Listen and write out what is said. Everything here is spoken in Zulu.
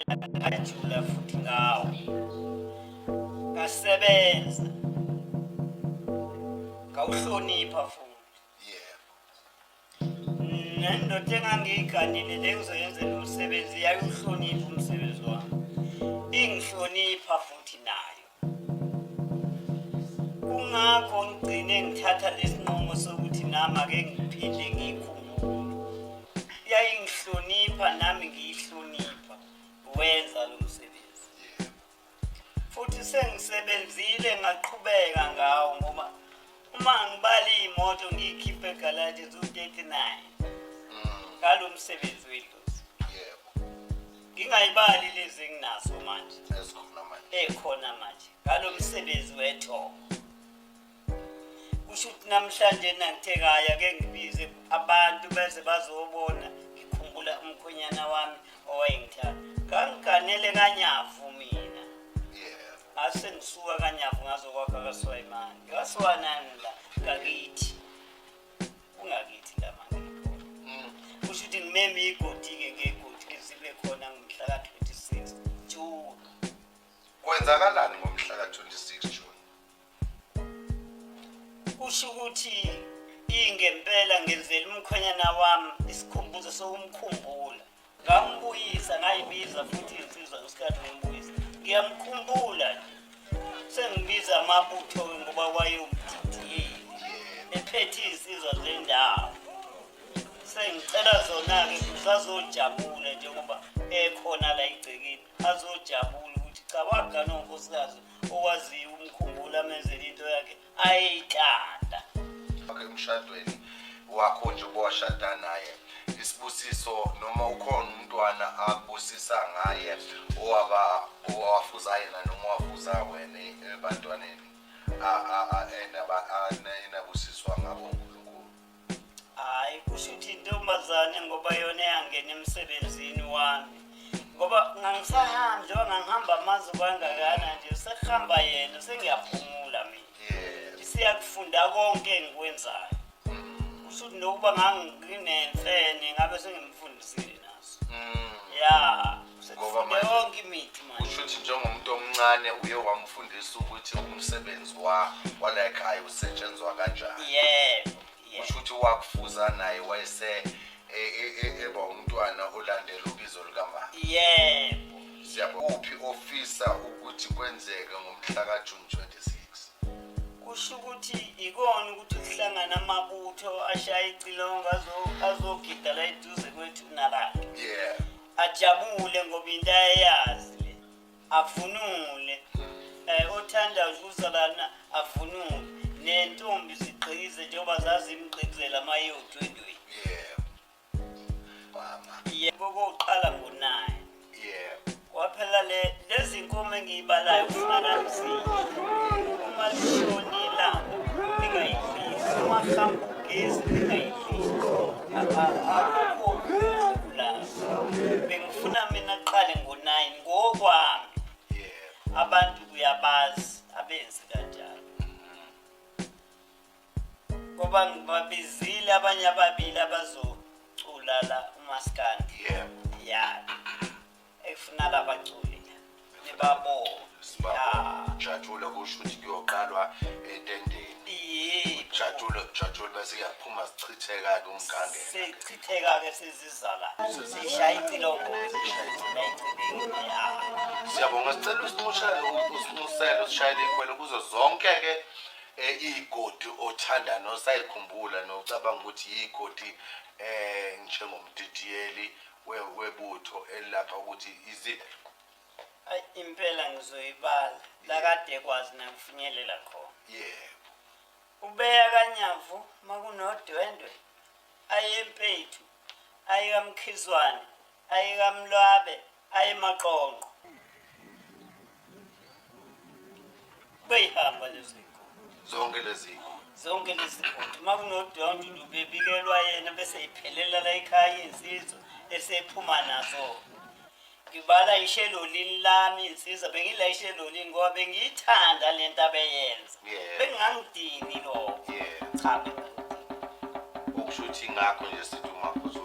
Ngajula futhi ngawo. Ngasebenza. Ngawuhlonipha futhi. Yebo. Nendoda engangiyiganile le ngizoyenzela umsebenzi yayiwuhlonipha umsebenzi wami. Ingihlonipha futhi nayo. Kungakho ngigcine ngithatha lesinqumo sokuthi nami ake ngiphinde ngiyikhumbule. Yayingihlonipha nami ngiyihlonipha. Wenza lo msebenzi. Futhi sengisebenzile ngaqhubeka ngawo ngoba uma ngibala iy'moto ngiyikhiphe egalaji ziwu-39 ngalo msebenzi wedlozi. Yebo. Ngingayibali lezi enginazo manje. Ezikhona manje. Ekhona manje ngalo msebenzi wethongo. Kusho ukuthi namhlanje nangithe kaya ke ngibize abantu beze bazobona ngikhumbula umkhwenyana wami owayengithanda. Ngangiganele kaNyavu mina. Yebo. Ngase ngisuka kaNyavu ngazokwakha kaSwayimane. Kaswanani la ngakithi. Kungakithi la mangikhona. Kusho ukuthi ngimeme igodi-ke ngegodi ke zibe khona ngomhla ka-26 June. Kwenzakalani ngomhla ka-26 June? Kusho ukuthi ingempela ngenzela umkhwenyana wami isikhumbuzo sokumkhumbula. Ngambuyisa ngayibiza futhi insizwa ngesikhathi ngimbuyisa. Ngiyamkhumbula nje. Sengibiza amabutho ngoba wayewumdidiyeli. Ephethe izinsizwa zendawo. Sengicela zona-ke zazojabula njengoba ekhona la egcekeni. Azojabula ukuthi cha wagana unkosikazi owaziyo umkhumbula amenzele into yakhe ayeyithanda. Okay, emshadweni wakho nje owashada naye isibusiso noma ukhona umntwana akubusisa ngaye owaba owafuza yena noma owafuza wena ebantwaneni enabusiswa ngabo uNkulunkulu? Hhayi, kusho ukuthi intombazane ngoba yona yangena emsebenzini wami ngoba ngangisahambi njengoba ngangihamba amazwe kangakana nje sekuhamba yena sengiyaphumula mina. Yebo. Siyakufunda konke engikwenzayo. Kusho ukuthi nokuba nganginemfene ngabe sengimfundisile naso. Ya, Ngoba sekufunde manje- yonke imithi manje. Kusho ukuthi njengomuntu omncane uye wamfundisa ukuthi umsebenzi wa wala ekhaya usetshenzwa kanjani. Yebo, yebo. Kusho ukuthi wakufuza naye wayese eba umntwana olandela ubizo lukamama. Yebo. Siyabonga. Uphi ofisa ukuthi kwenzeke ngomhla kaJune 26? Kusho ukuthi ikona ukuthi kuhlangana amabutho ashaya icilongo azogida la eduze kwethu nalapha. Yeah. Ajabule ngoba into ayeyazi le. Avunule. Othanda ukuza lana avunule. Nentombi zigqize njengoba zazimgqigqizela uma eyodwendweni. Yeah. Mama. Yebo, koqala ngo-9. Yeah. Kwaphela lezi nkomo engiyibalayo kufuna kanzima. Uma lishona ilanga lingayidlisi, uma kuhamba ugesi lingayidlisi. Akukho kulapho. Bengifuna mina kuqale ngo-9 ngokwami. Yeah. Abantu uyabazi abenzi kanjalo. Ngoba ngibabizile abanye ababili abazocula la umaskandi. Yebo. Ya. Efuna labaculi nibabone. Sibabone. Jatshule kusho ukuthi kuyoqalwa etendeni. Yebo. Jatshule, jatshule bese kuyaphuma sichitheka-ke umgangela. Sichitheka-ke sizizala. Sishaya icilongo. Sishaya icilongo. Ya. Siyabonga, sicela usinxushele usinxusele usishayele ikhwelo kuzo zonke-ke iy'godi othanda nosayikhumbula nocabanga ukuthi yiy'godi njengomdidiyeli webutho elilapha ukuthi iziphi. Ayi, impela ngizoyibala lakade kwazi nangifinyelela khona. Yebo. Ubeya kaNyavu makunodwendwe, ayempethu, ayekamkhizwane, ayekamlwabe, ayemaqonqo. Beyihamba lezi godi. Zonke lezi godi. Zonke lezi godi. Makunodwendwe lubebikelwa yena bese iphelela la ekhaya insizwa esephuma nazo. Ngibala ishelolini lami insizwa, bengilayishe elolini ngoba bengiyithanda lento abeyenza. Yeah. Bengangidini lokho. Yeah. Cha, bengangidini. Okusho ukuthi ingakho nje sithi umakhosi